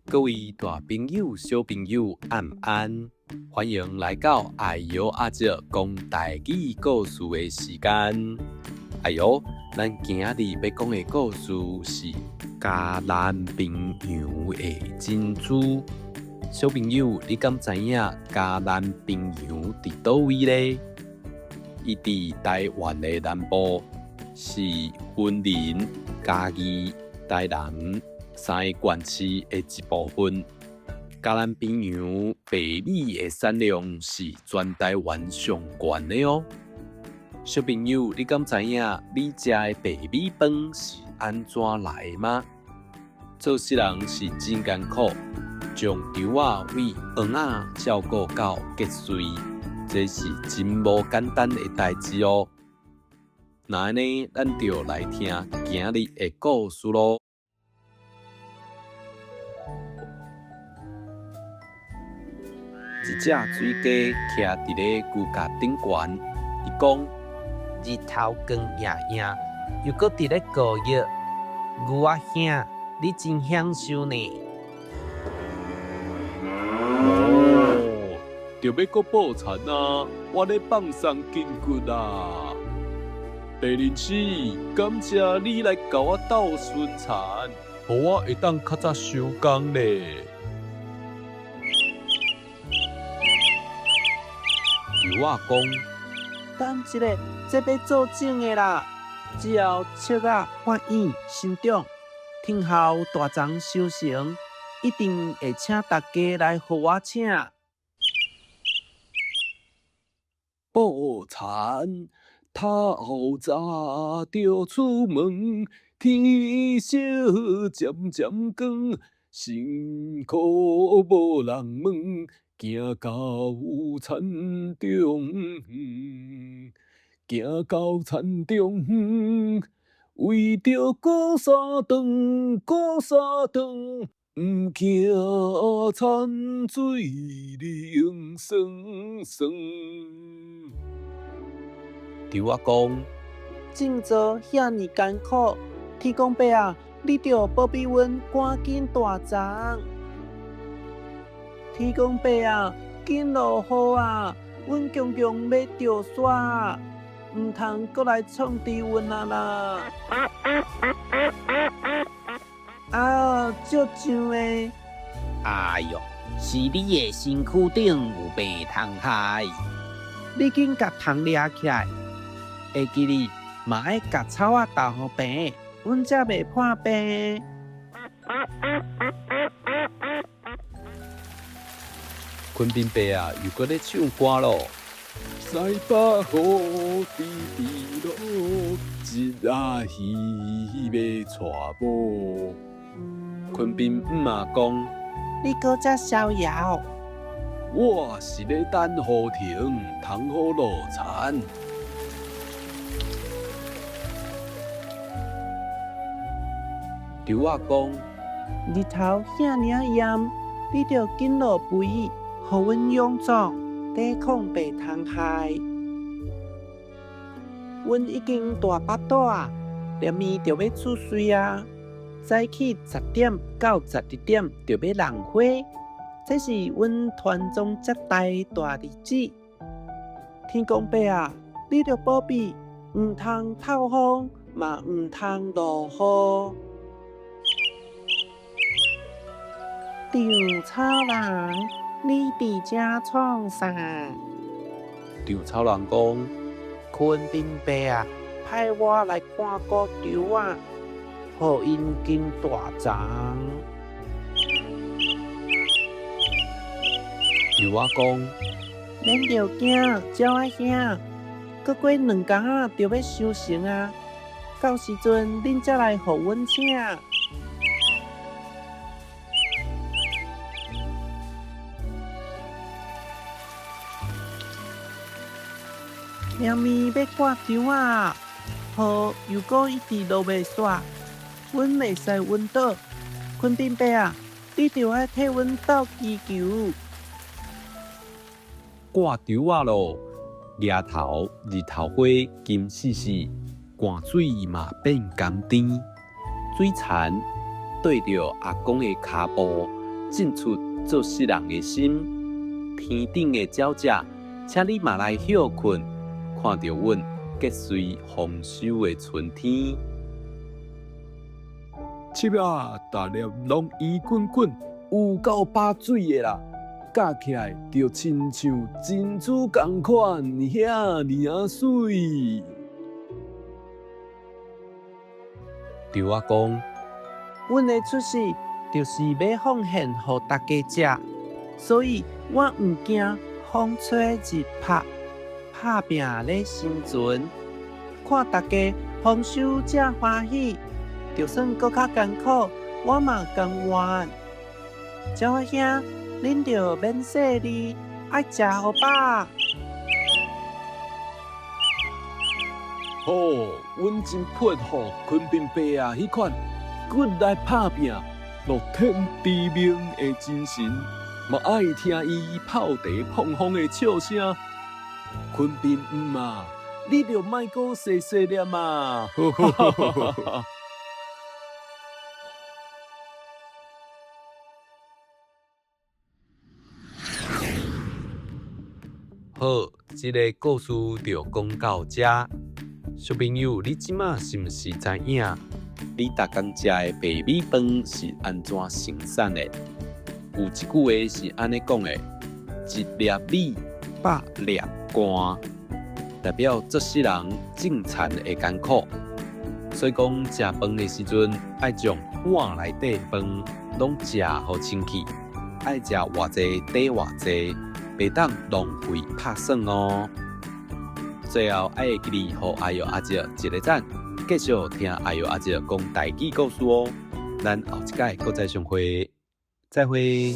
各位大朋友、小朋友，晚安！歡迎來到愛玉阿叔講台語故事的時間。哎喲，咱今仔日欲講的故事是嘉南平洋的珍珠。小朋友，你敢知影嘉南平洋佇佗位咧？伊佇台灣的南部，是雲林、嘉義、台南三个縣市的一部分。嘉南平洋白米的產量是全台灣上懸的哦。小朋友，你敢知影你食的白米飯是按怎來的嗎？做穡人是真艱苦，將稻仔為尪仔照顧到結穗，這是真無簡單的代誌哦。若按呢，咱就來聽今日的故事囉。一隻水雞徛佇咧牛角頂懸，伊講：日頭光焱焱，猶閣佇咧膏藥。牛仔兄，你真享受呢。哦，著欲閣哺田啊！我咧放鬆筋骨啊。白麟師，感謝你來共我鬥巡田，予我會當較早收工咧。稻仔講：等一下，這欲做種的啦。只要粟仔發蘖生長，聽候大欉收成，一定會請大家來予我請。哺田透早就出門，天色漸漸光，辛苦無人問，行到田中園，行到田中園，為著顧三頓，顧三頓，毋驚田水冷霜霜。稻仔講：種作遐爾艱苦，天公伯啊，你著保庇阮趕緊大欉。天公伯啊，緊落雨啊，阮強強欲著沙啊，毋通閣來創治阮啊啦！啊，足上的！哎喲，是你的身軀頂有病蟲害。你緊共蟲掠起來，會記得嘛愛共草仔鬥予平，阮才袂破病。昆賓伯啊，又閣咧唱歌囉。西北雨滴滴落，一仔魚欲娶某。昆賓姆仔講：你閣遮逍遙？我是咧等雨停，通好落田。稻仔講：日頭遐爾仔炎，你著緊落肥，予阮勇壯，抵抗病蟲害。阮已經大腹肚仔，連暝就欲出穗啊！早起10點到12點就欲弄花，這是阮傳宗接代的大日子。天公伯啊，你著保庇，毋通透風，嘛毋通落雨。稻草人，你佇遮創啥？稻草人講：昆賓伯啊，派我來看顧稻仔，予𪜶緊大欉。稻仔講：免著驚，鳥仔兄，閣過兩工仔就欲收成啊！到時陣恁才來予阮請。明暝欲割稻仔，雨猶閣一直落袂煞，阮袂使暈倒。昆賓伯啊，你著愛替阮鬥祈求。割稻仔囉，額頭日頭花金絲絲，汗水嘛變甘甜。水田對著阿公的跤步，進出做穡人的心。天頂的鳥隻，請你嘛來歇睏，看著阮結穗豐收的春天。七仔，逐粒攏圓滾滾，有夠飽水的啦！咬起來就親像珍珠仝款，遐爾仔媠。稻仔講，阮的出世就是欲奉獻予大家食，所以我毋驚風吹日曬，拍拚咧生存。看大家豐收這歡喜，就算閣較艱苦，我嘛甘願。鳥仔兄，恁著免細膩，愛食予飽。吼，阮真佩服昆平伯啊，彼款骨力拍拚、樂天知命的精神，嘛愛聽伊泡茶碰風的笑聲。昆平毋啊，你著莫閣細細念啊！好，這个故事就講到這。小朋友，你這馬是毋是知影，你逐工食的白米飯是按怎生產的？有一句話是按呢講的：一粒米，百粒汗，代表做穡人種田的艱苦。所以講，食飯的時陣，愛將碗內底飯攏食予清氣，愛食偌濟抵偌濟，袂當浪費拍算哦。最後，愛會記得予阿耀阿姐一个讚，繼續聽阿耀阿姐講台語故事哦。咱後一擺閣再相會，再會。